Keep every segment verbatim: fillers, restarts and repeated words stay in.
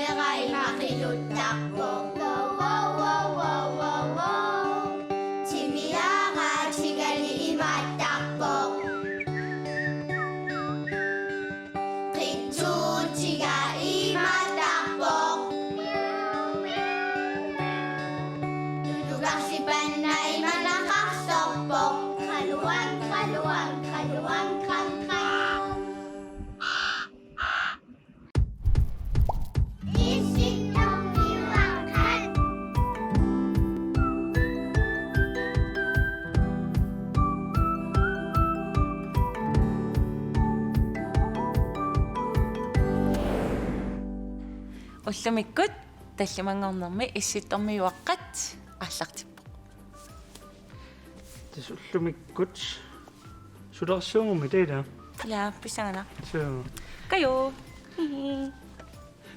Imaattarpoq. Wow, wow, wow, wow, wow, wow. Timiaatigali imaattarpoq. Qitsuutiga imaattarpoq. Tutukarsipanna imanaqarsorpoq. Qaluan, qaluan, qaluan, qan, qan. Ullumikkut tallimanngornermi Issittormiuaqqat aallartippoq. Tassa ullumikkut sulersuugummi taava. Ja, pissanganaq. Suu. Kaju. Hihi.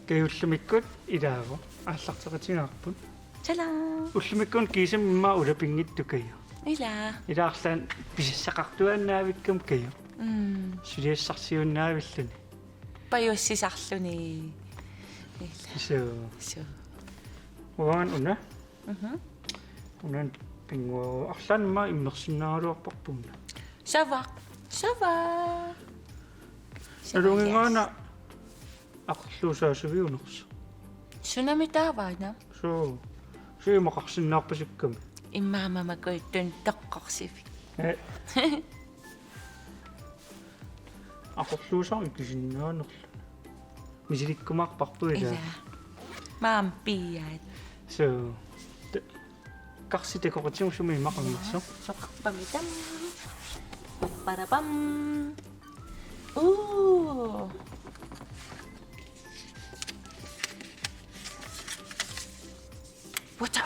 Kaju ullumikkut ilaavoq. Aallarteqatigaarput. Salam. Ullumikkut kiisami immaqa ulapinngitsoq Kaju. Ila. Ilaarlaan pisassaqartuaannaavikkami Kaju. Mm. Suliassarsiuinnaavilluni. Pajussisarluni. Ila. Suu. Suu. Uanga una. Mhm. Una pinnguaq arlaannik immersinnaagaluarparput una. Savaq. Savaq. Nalunnginngaanniit aqerluusaasuit unersoq. Sunami taavaana? Suu. Suu imaqarsinnaarpasikkami. Immaqa mamakujuttunik toqqorsivik. Eh. Aqerluusaq ikisinnaanerluni. Misilikkumaarparput ila. Ila. Maam piiaat. Suu. Te-, karsi takoqatigut sumi imaqarnersoq. Soqarpami tam. Parapam. Uu. Wata.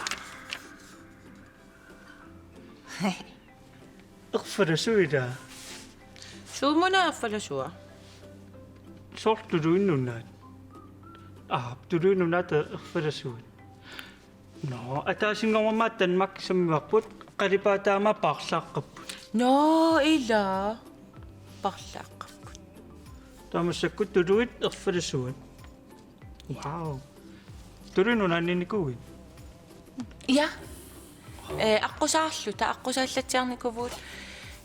Erfalasuit ila. Suumuna erfalasua? Soorlu Tuluit Nunaat. Aa, Tuluit Nunaat erfalasuit. Nå, ataasinngormat Danmarkimi sammivarput, qalipaataama paarlaaqqapput. Nå, ila. Paarlaaqqapput. Taava massakkut tuluit erfalasuat. Wow. Tuluit Nunaanniinnikuuit? Ja. Eh, aqqusaarluta, aqqusaallatsiarnikuuvugut.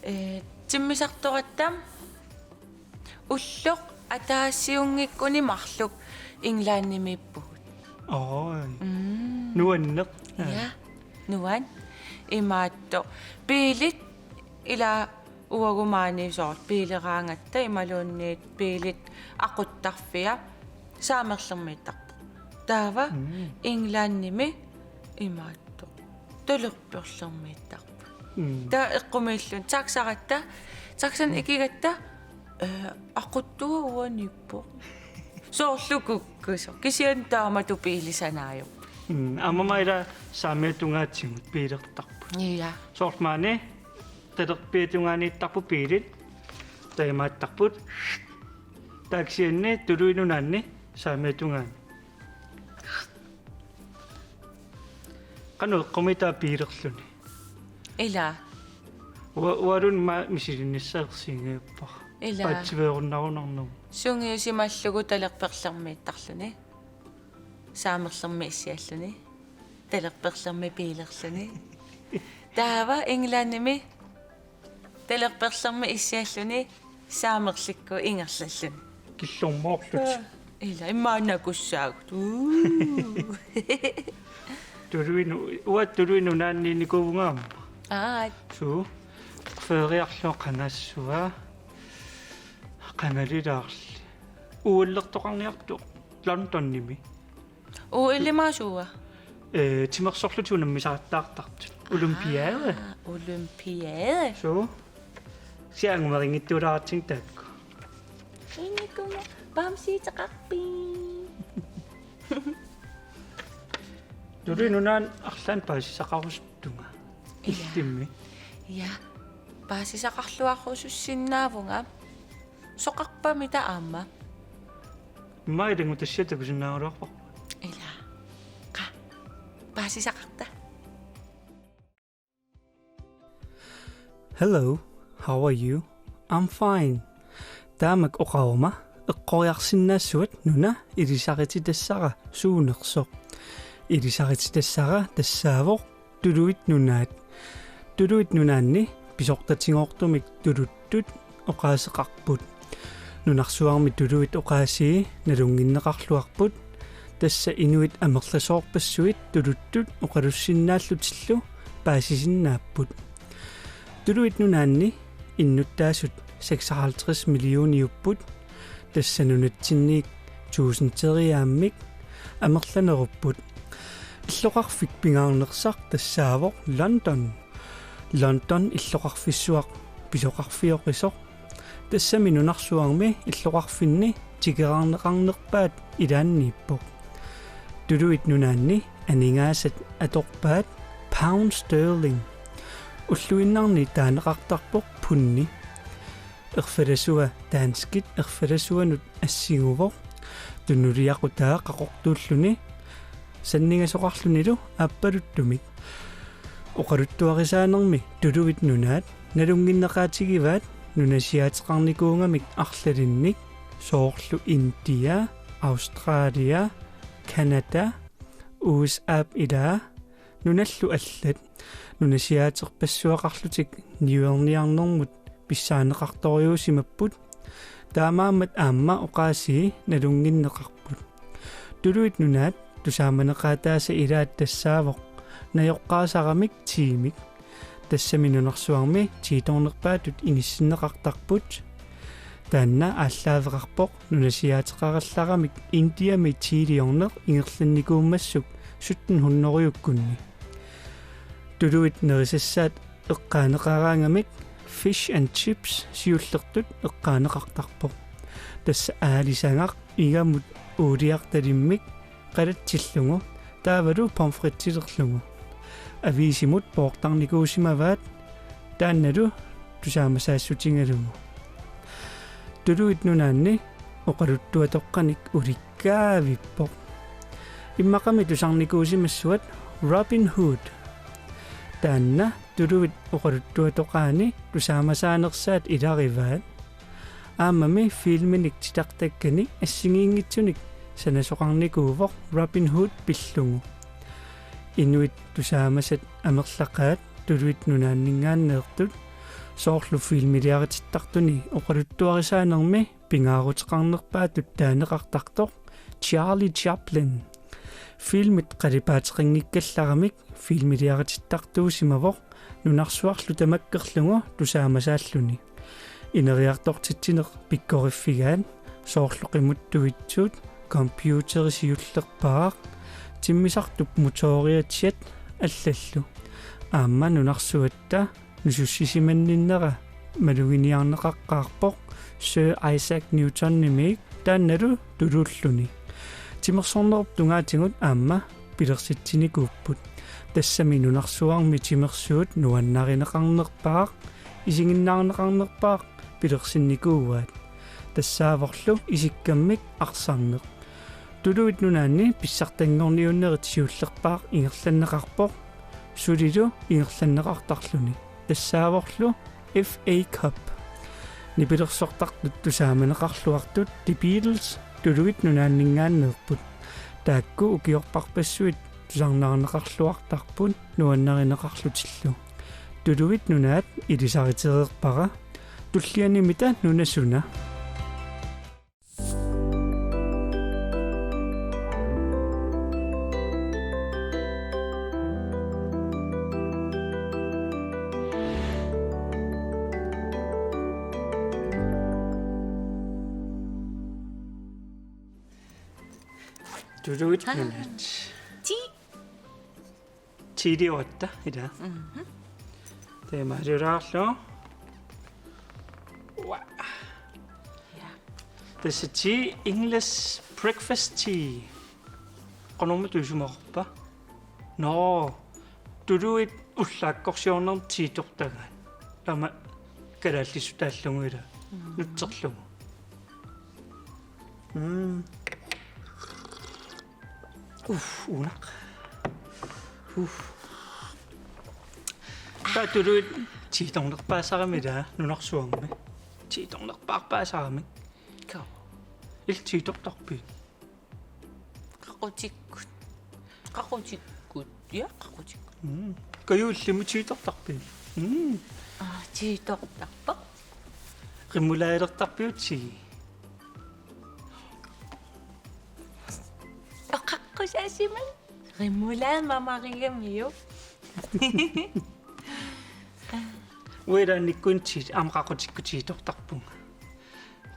Eh, timmisartoratta ulloq ataasiunngikkuni marluk Englandimiippugut. Oj. Mm. Nuanneq. Ja. Nuan. Imaattoq. Biilit ila uagut maani soorlu biileraangatta imaluunniit biilit aquttarfia saamerlermiittarput. Taava Mm. Englandimi imaattoq. Talerperlermiittarput. Mm. Taava eqqumiilluni taxaratta, taxani ikigatta, eh, aquttuaq uaniippoq. Soorlu kukkusoq. Kisianni taamatut biilit sanaajupput. Mm. Aamma ila saamiata tungaatigut biilertarput. Ja. Soorlu maani talerpiata tungaaniittarput biilit. Taamaattarput. Taava kisianni Tuluit Nunaanni saamiata tungaani. Qanoq eqqumiittaa biilerluni? Ila. Ua-, uagut aamma misilinnissaa ersigigaluarpara. Ila. Paatsiveerunnarunarnermut. Sungiusimallugu talerperlermiittarluni. Saamerlermi issialluni. Talerperlermi biilerluni. Taava Englandimi talerperlermi issialluni saamerlikkut ingerlalluni. Killormoorlutik. Ila, immaqa nakussaagut. Uu. Tuluit Nu-, uanga Tuluit Nunaanniinnikuuvunga aamma. Aat. Suu. Feriarlugu qangassua. Qangalilaarli. O L-ertoqarniartoq Londonimi. O L-imaasua? Eh, timersorlutik unammisaqattaartartut. Olympiade. Aa, olympiade. Suu. Siangumerinngitsuulaaratsigu taakku. Inikuma bamsiuteqarpit. Tuluit Nunaanni arlaannik paasisaqarusuttunga. Ja. Illimmi. Ja. Paasisaqarluarusussinnaavunga. Soqarpamita aamma? Immaqa ilanngutassiaq takusinnaagaluarparput. Ila. Qaa. Paasisaqarta. Hello, how are you? I'm fine. Taamak oqaruma, Eqqoriarsinnaassuat nuna ilisarititassaaq suunersoq. Ilisarititassaaq tassaavoq Tuluit Nunaat. Tuluit Nunaanni pisortatigoortumik tuluttut oqaaseqarput. Nunarsuarmi tuluit oqaasii nalunnginneqarluarput, tassa inuit amerlasoorpassuit tuluttut oqalussinnaallutillu paasisinnaapput. Tuluit Nunaanni innuttaasut seksoghalvtreds millioniupput, tassa nunatsinniit tuusinteriaammik amerlanerupput. Illoqarfik pingaarnersaq tassaavoq London. London illoqarfissuaq pisoqarfioqisoq. Tassami nunarsuarmi illoqarfinni tikeraarneqarnerpaat ilaanniippoq. Tuluit Nunaanni aningaasat atorpaat pound sterling. Ulluinnarni taaneqartarpoq pundi. Erfalasua danskit erfalasuanut assiguvoq. Tunuliaqutaa qaqortuulluni sanningasoqarlunilu aappaluttumik. Oqaluttuarisaanermi Tuluit Nunaat nalunnginneqaatigivaat nunasiaateqarnikuugamik arlalinnik, soorlu India, Australia, Canada, U S A-p ilaa, nunallu allat. Nunasiaaterpassuaqarlutik niuerniarnermut pissaaneqartorujuusimapput, taamaammat aamma oqaasii nalunnginneqarput. Tuluit Nunaat tusaamaneqaataasa ilaat tassaavoq najoqqaasaramik tiimik. Tassami nunarsuarmi tiitornerpaatut inissinneqartarput. Taanna aallaaveqarpoq nunasiaateqarallaramik Indiami tiiliorneq ingerlannikuummassuk sytten hundrede-kkunni. Tuluit nerisassaat eqqaaneqaraangamik fish and chips siullertut eqqaaneqartarpoq. Tassa aalisagaq igamut uuliartalimmik qalatsillugu, taavalu pomfritsilerlugu. Aviisimut poortarnikuusimavaat, taannalu tusaamasaassutigalugu. Tuluit Nunaanni oqaluttuatoqqanik ulikkaavippoq. Immaqami tusarnikuusimassuat Robin Hood. Taanna tuluit oqaluttuatoqaani tusaamasaanersaat ilarivaat. Aammami filminik titartakkanik assigiinngitsunik sanasoqarnikuuvoq Robin Hood pillugu. Inuit tusaamasat amerlaqaat Tuluit Nunaanninngaanneertut, soorlu filmiliaritittartuni oqaluttuarisaanermi pingaaruteqarnerpaatut taaneqartartoq Charlie Chaplin. Filmit qalipaateqanngikkallaramik filmiliaritittartuusimavoq nunarsuarlu tamakkerlugu tusaamasaalluni. Ineriartortitsineq pikkoriffigaat, soorlu qimuttuitsut, computeri siullerpaaq, timmisartup motoriatsiat allallu. Aamma nunarsuatta nusussisimanninnera maluginiarneqaqqaarpoq Sir Isaac Newtonimit, taannalu tuluulluni. Timersornerup tungaatigut aamma pilersitsinikuupput. Tassami nunarsuarmi timersuut nuannarineqarnerpaaq, isiginnaarneqarnerpaaq pilersinnikuuaat. Tassaavorlu isikkammik arsarneq. Tuluit Nunaanni pissartanngorniunnerit siullerpaaq ingerlanneqarpoq, sulilu ingerlanneqartarluni. Tassaavorlu F A Cup. Nipilersortartut tusaamaneqarluartut The Beatles Tuluit Nunaanninngaanneerput. Taakku ukiorparpassuit tusarnaarneqarluartarput nuannarineqarlutillu. Tuluit Nunaat ilisaritereerpara. Tullianimita nuna suna. Tuluit Nunaat. Ti. Tiiliuatta, ila. Mhm. Teemaaliulaarlu. Ua. Ja. Tassa tea, English breakfast tea. Qanormi tuisumaqqippa? Nå. Tuluit ullaakkorsiornermi tiitortagaat. Taama kalaallisut taallugu ila. Mhm. Nutserlugu. Mm. Uff, uunaq. Uff. Taava tuluit tiitornerpaasarami ila nunarsuarmi. Tiitornerpaarpaasarami. Ka. Illit tiitortarpit? Qaqutikkut. Qaqutikkut. Ja, qaqutikkut. Mm. Kaju, illimmi tiitortarpit? Mm. Aa, tiitortarpoq. Rimulaalertarpiuk? Oqaqqusaasiman. Rimulaat mamarigamiuk. Uilaannikkunni aamma qaqutikkut tiitortarpunga.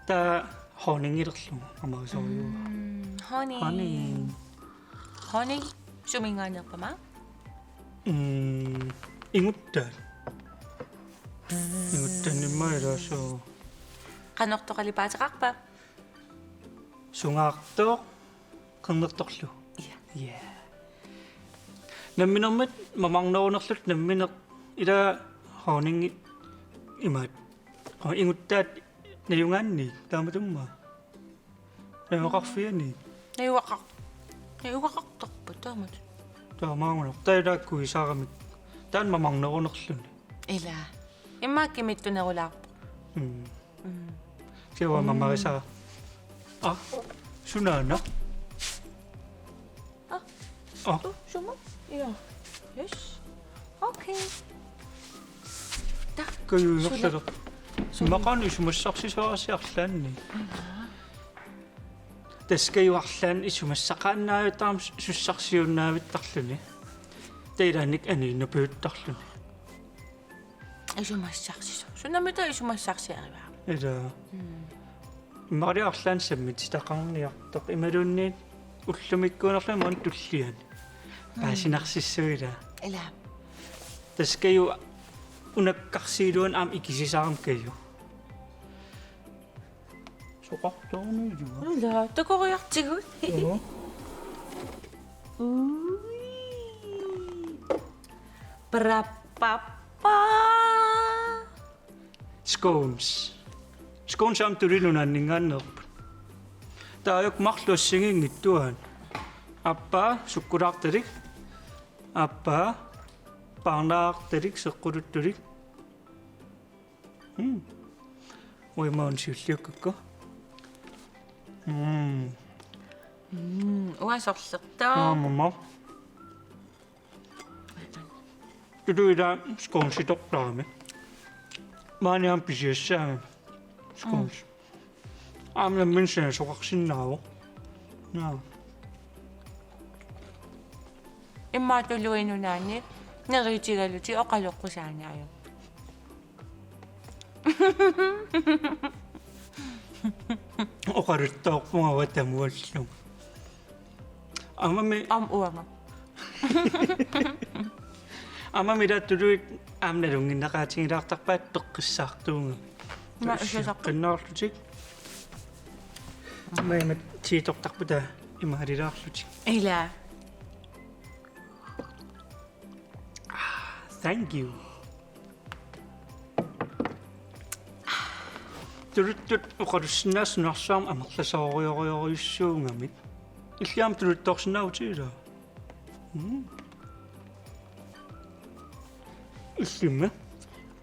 Taava honningilerlugu amausorujuuvoq. Mm, honning. Honning. Honning suminngaanneerpama? Mm, inguttaat. Inguttaanni immaqa ilaasuu. Qanortoq qalipaateqarpa? Sungaartoq, qernertorlu. Ja. Ja. Namminermit mamarnerunerlutik nammineq, ila honningi imaat. Inguttaat najugaanni taamatut immaqa. Najugaqarfiani. Najugaqar-, najugaqartarput taamatut. Taamaammat. Taava ilaa kuisaramik. Taanna mamarnerunerluni. Ila. Immaqa kimittunerulaarpoq. Mm. Mm. Kisianni uanga mamarisara. Aa, sunaana? Aa. Aa. Aa. Oh, sumut? Ja. Yes. Okay. Takujuusorsarlu. Suli. Immaqaana isumassarsisoorasi arlaanni. Aa. Tassa Kaju arlaanni isumassaqaannaavittaarami sussarsiuinnaavittarluni. Taava ilaanni aniinnapajuttarluni. Isumassarsisoq. Sunamita isumassarsiarivaa? Ila. Mm. Immaqalu arlaannik sammititaqarniartoq imaluunniit ullumikkuunerluni maani tulliani. Mm. Paasinarsissuuvoq ila. Ila. Tassa Kaju unakkarsiiluani aamma ikisisarami Kaju. Soqartoorniillugu. Ila, takoriartigu. Joo. Ui. Prapapa. Scones. Scones aamma tuluit nunaanninngaanneerput. Taava marluk assigiinngitsut. Aappaa sukkulaartalik. Aappaa paarnaartalik seqquluttulik. Mm. Uimaun siulliukkakku. Mm. Mm, uanga sorlertoq. Aamma. Tuluit ila sconesitoqarami. Maani aamma pisiassaanga scones. Mm. Aamma nammineq sanasoqarsinnaavoq. Naa. Immaqa tuluit nunaanni neriuutigalutik oqaloqqusaanngillat. Oqaluttoorpunga uanga tamuallunga. Aammami. Aamma uanga. Aammami ila tuluit aamma nalunnginneqaatigilaartarpaat peqqissaartuugami. Naa, isusarput. Qinnaarlutik. Aamma ima tiitortarput taava imaalilaarlutik. Ila. Ah, thank you. Tuluttut oqalussinnaasut nunarsuarmi amerlasoorujorujussuugamik. Illit aamma tuluttoorsinnaavutit ilaa? Mm. Illimmi?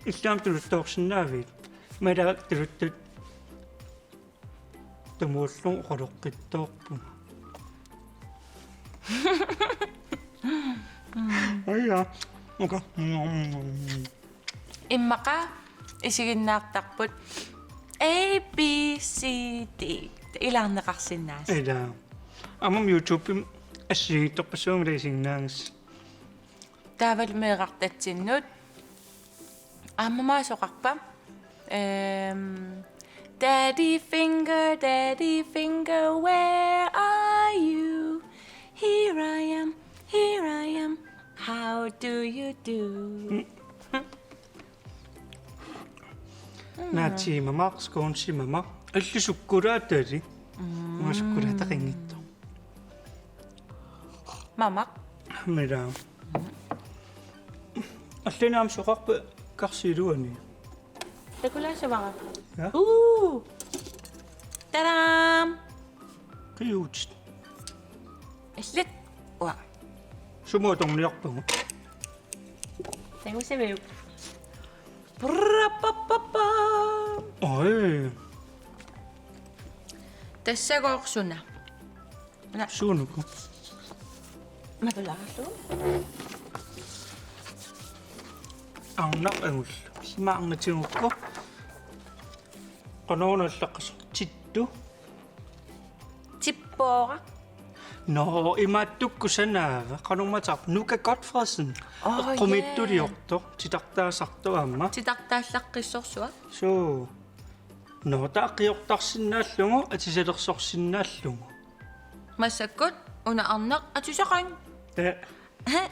Illit aamma tuluttoorsinnaavit? Maanna tuluttut tamuallunga oqaloqqittoorpunga. Aja. Okay. Immaqa isiginnaartarput A B C D. Ilaarneqarsinnaasut. Ila. Aamma YouTube-imi assigiinngitsorpassuarnik isiginnaagassat. Taavalu meerartatsinnut. Aammami soqarpa? Ehm, Daddy finger, daddy finger, where are you? Here I am, here I am. How do you do? Naatsimammaq, sconesimammaq. Illit sukkulaatalik. Mm. Uanga sukkulaataqanngitsoq. Mamaq. Mira. Allinam soqarpa karsi iluani. Takulaasavara. Ja? Uu! Tadam! Cute. Illit. Ua. Sumut atorniarpagut? Takusaviuk? Prapapapa. Oi. Tassagooq suna? Una. Suunuku? Matulaarlugu. Arnaq angullu. Ima arnatigukku. Qanoruna allaqqasoq? Tittu? Tippooraq. Nå, imaattukkut sanaava? Qanormitaava? Nuka Godtfredsen. Åh, eqqumiitsuliortoq, ja. Titartaasartoq aamma. Titartaallaqqissorsuaq. Suu. Nå, taava qiortarsinnaallugu, atisalersorsinnaallugu. Massakkut una arnaq atisaqaanga. Ee. He,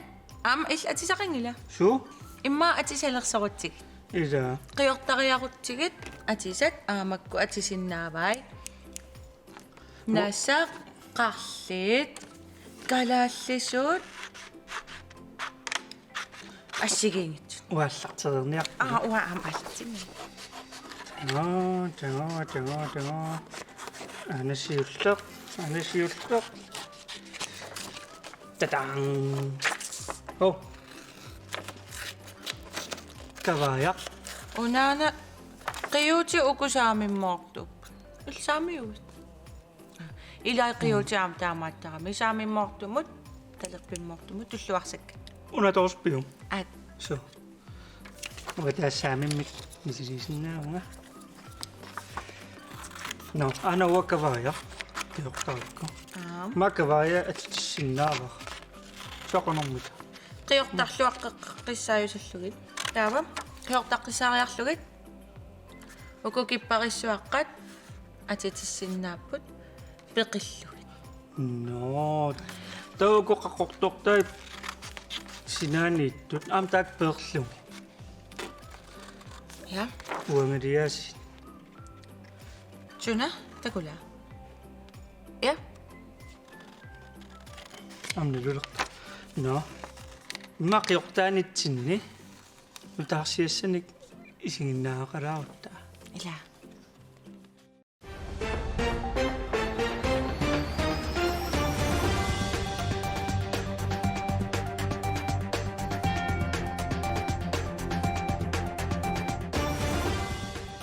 aamma illit atisaqanngilaq? Suu. Immaqa atisalersorutsigit. Ilaa. Qiortariarutsigit atisat aamma makku atisinnaavai. Nassaq, qarliit, kalaallisut, assigiinngitsut. Uallartereerniarput. Aa, uanga aamma aallartinnagu. Nå, taga, taga, taga. Aana siulleq, aana siulleq. Tadang! Hov. Kavaajaq. Unaana qiuutit uku saamimmoortuupput. Illit saamiuit? Ilai qiuutit aamma taamaattarami. Saamimmoortumut, talerpimmoortumut, tulluarsakkat. Una toorspio? Aat. Suu. Uanga taava saamimmik misiliisinnaavunga. Nå, aana uanga kavaajaq. Qiortarikku. Aap. Ima kavaajaq atitissinnaavara. Soqanermita? Qiortarluaqqeqqissaajusallugit. Taava. Qiortaqqissaariarlugit. Uku kipparissuaqqat atitissinnaapput peqillugit. Nå. Taava uku qaqortortai sinaaniittut. Aamma taakku peerlugit. Ja. Uangaliaasiit. Suna, takula. Ja. Aamma nalulerpoq. Nå. Ima qiortaanitsinni nutaarsiassanik isiginnaaraqalaarutta. Ilaa.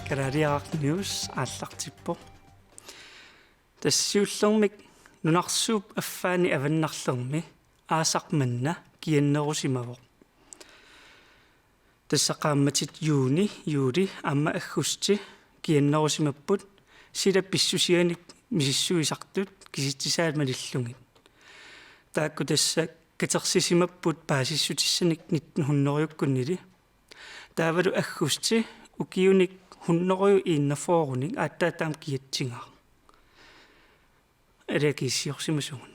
Kalaaliaraq News aallartippoq. Tassa siullermik nunarsuup affaani avannarlermi aasaq manna kiannerusimavoq. Tassa qaammatit juuni, juuli aamma aggusti kiannerusimapput sila pissusianik misissuisartut kisitsisaat malillugit. Taakku tassa katersisimapput paasissutissanik nitten hundrede-kkunnili. Taavalu aggusti ukiunik hundrede enogfyrre-nik aatsaat taama kiatsigaaq. Ila kiissiorsimasugut.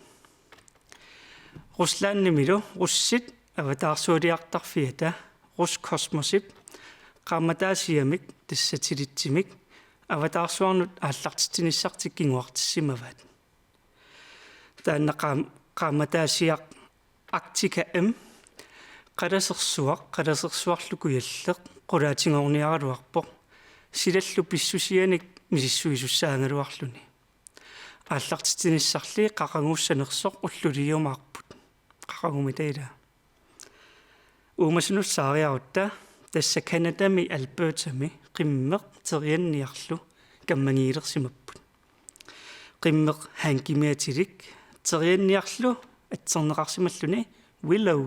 Ruslandimilu russit avataarsualiartarfiata Roskosmosip qaammataasiamik, tassa satellitsimik, avataarsuarnut aallartitsinissartik kinguartissimavaat. Taanna qaam-, qaammataasiaq Arctica M, qalasersuaq, qalasersuarlu kujalleq, qulaatigorniaraluarpoq, silallu pissusianik misissuisussaagaluarluni. Aallartitsinissarli qaquguussanersoq ulluliumaarput. Qaqugumita ilaa. Uumasunut saariarutta, tassa Canadami Albertami qimmeq terianniarlu kammagiilersimapput. Qimmeq hankimiatilik terianniarlu atserneqarsimalluni Willow.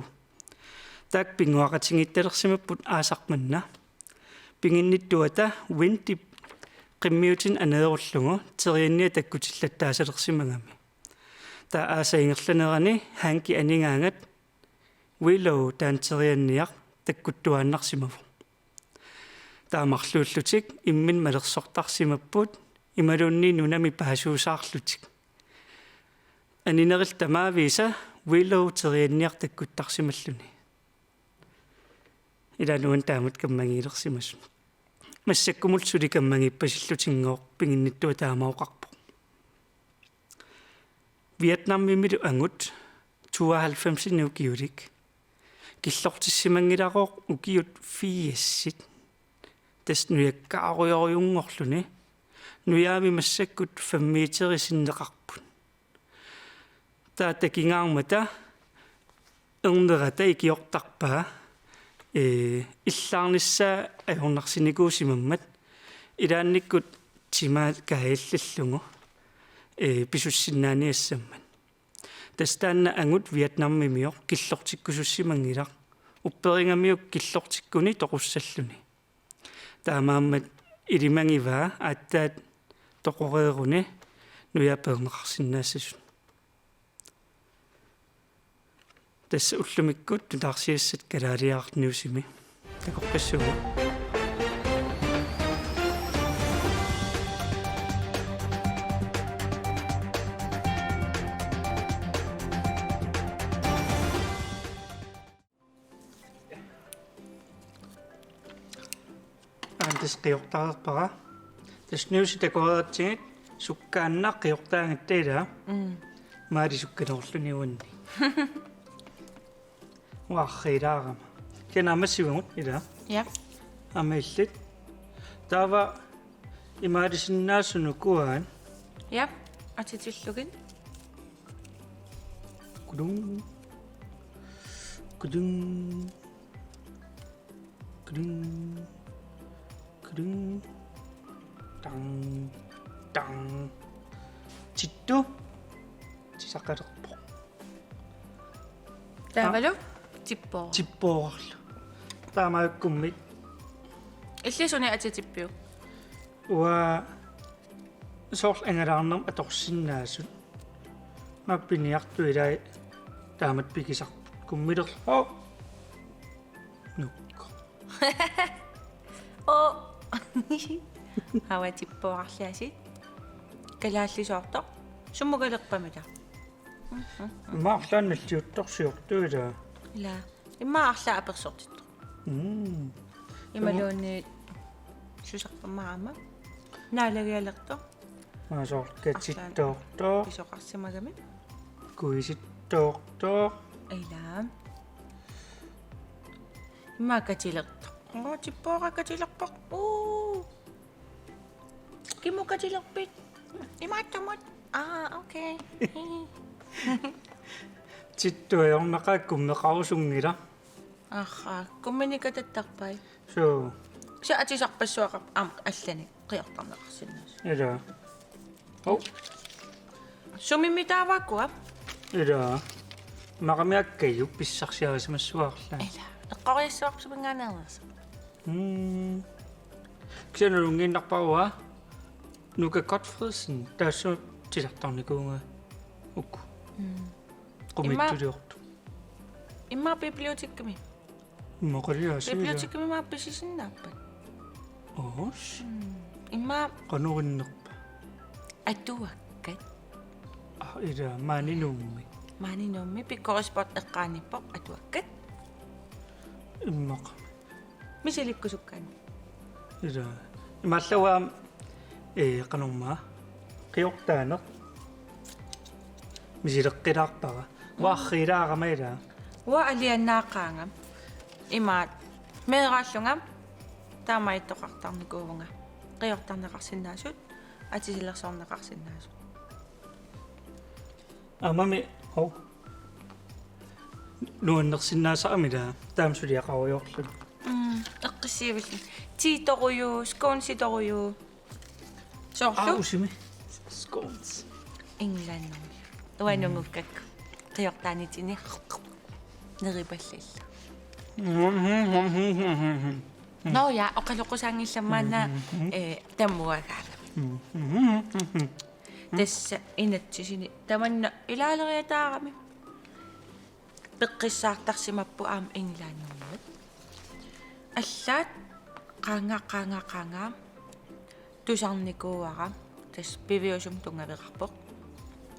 Taakku pinnguaqatigiittalersimapput aasaq manna. Piginnittuata Wendyp qimmiutinik aneerullugu terianniaq takkutillattaasalersimagami. Taava aasap ingerlanerani hanki anigaangat Willow taanna terianniaq takkuttuaannarsimavoq. Taava marluullutik imminnut malersortarsimapput imaluunniit nunami paasuusaarlutik. Aninerillu tamaavisa Willow terianniaq takkuttarsimalluni. Ilaa nuann' taamatut kammagiilersimasut. Massakkumut suli kammagiippasillutinnguuq, piginnittuata taama oqarpoq. Vietnamimilu angut tooghalvfemsinik ukiulik. Killortissimanngilarooq ukiut firsit. Tassa nujakkaarujorujunngorluni. Nujaami massakkut fem meterit sinneqarput. Taava takigaarmata ernerata ikiortarpaa, ee, illaarnissaa ajornarsinikuusimammat ilaannikkut timaa kaajallallugu. ee, pisussinnaaniassammat. Tassa taanna angut Vietnamimioq killortikkusussimanngilaq. Upperigamiuk killortikkuni toqussalluni. Taamaammat ilimagivaa aatsaat toqoreeruni nujaa peerneqarsinnaassasut. Tassa ullumikkut nutaarsiassat kalaaliaraq Newsimi. Takoqqissuugut. Aamma tassa qiortareerpara. Tassa Newsi takoreeratsigit sukkaannaq qiortaagatta ilaa. Mm. Maali sukkanerluni uanni. Uarriilaarama. Kina massivagut ilaa. Ja. Aamma illit. Taava imaalisinnaasunut kuaat. Ja. Atitillugit. Kudung. Kudung. Kudung. Kudung. Tang. Tang. Tittu. Tisaqalerpoq. Taavalu tippoo. Tippoorlu. Taamaakkummit. Illit suni atitippiuk? Uanga soorlu angalaarnermut atorsinnaasut. Mappiniartu ilai taamatut pigisarput kummilerlu. Hov. Nukku. Oo. Hava tippoorarlaasi. Kalaallisoortoq. Summukalerpamita. Immaqa arlaannik nalliuttorsiortoq ilaa. Ilaa. Immaqa arlaat apersortittoq. Mm. Imaluunniit susarpammaarama. Naalagialertoq. Maa soorlu katittoortoq. Pisoqarsimagami. Kuisittoortoq. Ilaa. Immaqa katilertoq. Oo, tippooraa katilerpoq. Uu. Kimmut katilerpit? Imaattumut. Aa, okay. Tittu ajornaqaaq kummeqarusunngilaq. Aha, kumminik katattarpai. Suu. Kisianni atisarpassuaqarpoq aamma allanik qiortarneqarsinnaasut. Ilaa. Hov. Sumimmi taava ukua? Ilaa. Maqamiakkajuk pissarsiarisimassuarlaat. Ilaa. Eqqoriassuarput suminngaanneernersoq. Mm. Kisianni nalunngiinnarpara uanga Nuka Godtfredsen taassuma titartarnikuuvunga uku. Mm. Qumitsuliortut. Immaqa bibliotekimi. Immaqa qaliaasiila. Bibliotekimi immaqa pisisinnaappat. Oos. Mm. Immaqa qanoq innerpa? Atuakkat. Aa, ilaa, maani Nuummi. Maani Nuummi, Pikkoripportip eqqaaniippoq Atuakkat. Immaqa. Misilikkusukkaanni. Ilaa. Imaallaat uanga, ee, qanormaa. Qiortaaneq. Misileqqilaarpara. Uanga arriilaarama ilaa. Uanga alianaaqaanga. Imaat. Meeraallunga. Taamaattoqartarnikuuvunga. Qiortarneqarsinnaasut. Atisalersorneqarsinnaasut. Aammami, hov. Nuannersinnaasarami ilaa, taama suliaqarujoorluni. Mm, eqqissiivilluni. Tiitoruju, sconesitoruju. Soorlu? Aa, usimi. Scones. Englandimi. Uanga nungukkakku. Qiortaanitsinni. Neripallallu. Nå ja, oqaloqqusaanngillat maanna, eh, tammuagaagami. Tassa inatsisini tamanna ilaaleriataarami. Peqqissaartarsimapput aamma Englandimiut. Allaat qaanga, qaanga, qaanga. Tusarnikuuara. Tassa piviusumik tunngaveqarpoq.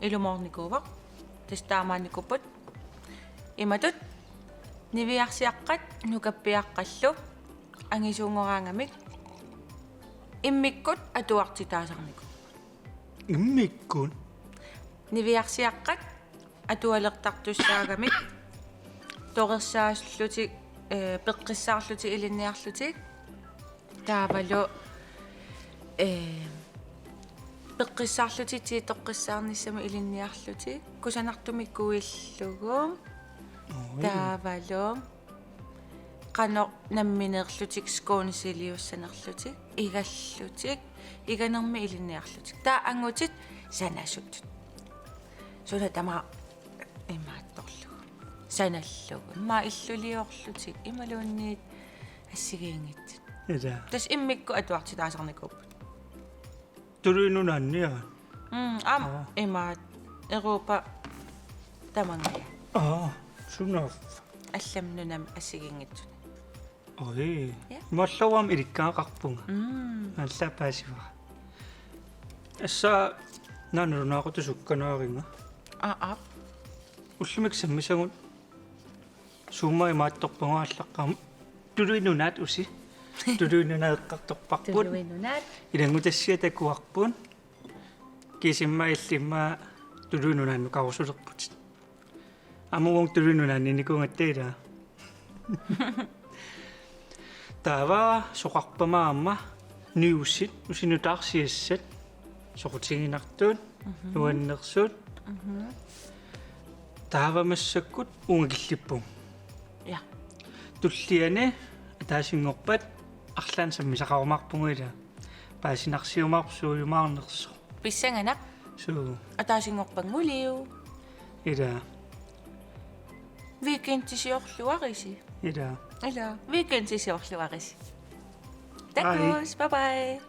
Ilumoornikuuvoq. Tassa taamaannikuupput. Imatut. Niviarsiaqqat nukappiaqqallu. Angisuunngoraangamik. Immikkut atuartitaasarnikuupput. Immikkut? Niviarsiaqqat atualertartussaagamik torersaallutik, eh, peqqissaarlutik ilinniarlutik. Taavalu, eh, peqqissaarlutik tiitoqqissaarnissamik ilinniarlutik. Kusanartumik kuillugu. Oi. Taavalu qanoq nammineerlutik sconesiliussanerlutik, igallutik, iganermik ilinniarlutik. Taava angutit Sanasut. Suna tamaat imaattorlugu. Sanallugu. Immaqa illuliorlutik imaluunniit assigiinngitsut. Ila. Tassa immikkut atuartitaasarnikuupput. Tuluit Nunaanniit. Mm, aamma. Aa. Imaat Europa tamangajaat. Aa, sunaaffa? Allamut nunamut assigiinngitsuni. Oj. Ja. Imaallaat aamma ilikkagaqarpunga. Mm. Allaat paasivara. Tassa nalunaaqutaq sukkanaaringa. Aa, aap. Ullumikkut sammisagut Zoomimi imaattorpagut aallaqqaammut. Tuluit Nunaat usi. Tuluit Nunaat eqqartorparput. Tuluit Nunaat. Ilanngutassiaq takuarput. Kisimma illimma Tuluit Nunaannukarusulerputit. Aamma uagut Tuluit Nunaanniinnikuugatta ilaa. Taava soqarpama aamma newsit, usi nutaarsiassat, soqutiginartut, mhm, nuannersut. Mhm. Taava massakkut uunga killippugut. Ja. Tulliani ataasinngorpat arlaannik sammisaqarumaarpugut ilaa. Paasinarsiumaarpoq suujumaarnersoq. Pissanganaq. Suu. Ataasinngorpannguliuk. Ilaa. Weekendisiorluarisi. Ilaa. Ilaa. Weekendisiorluarisi. Takuss, bye bye.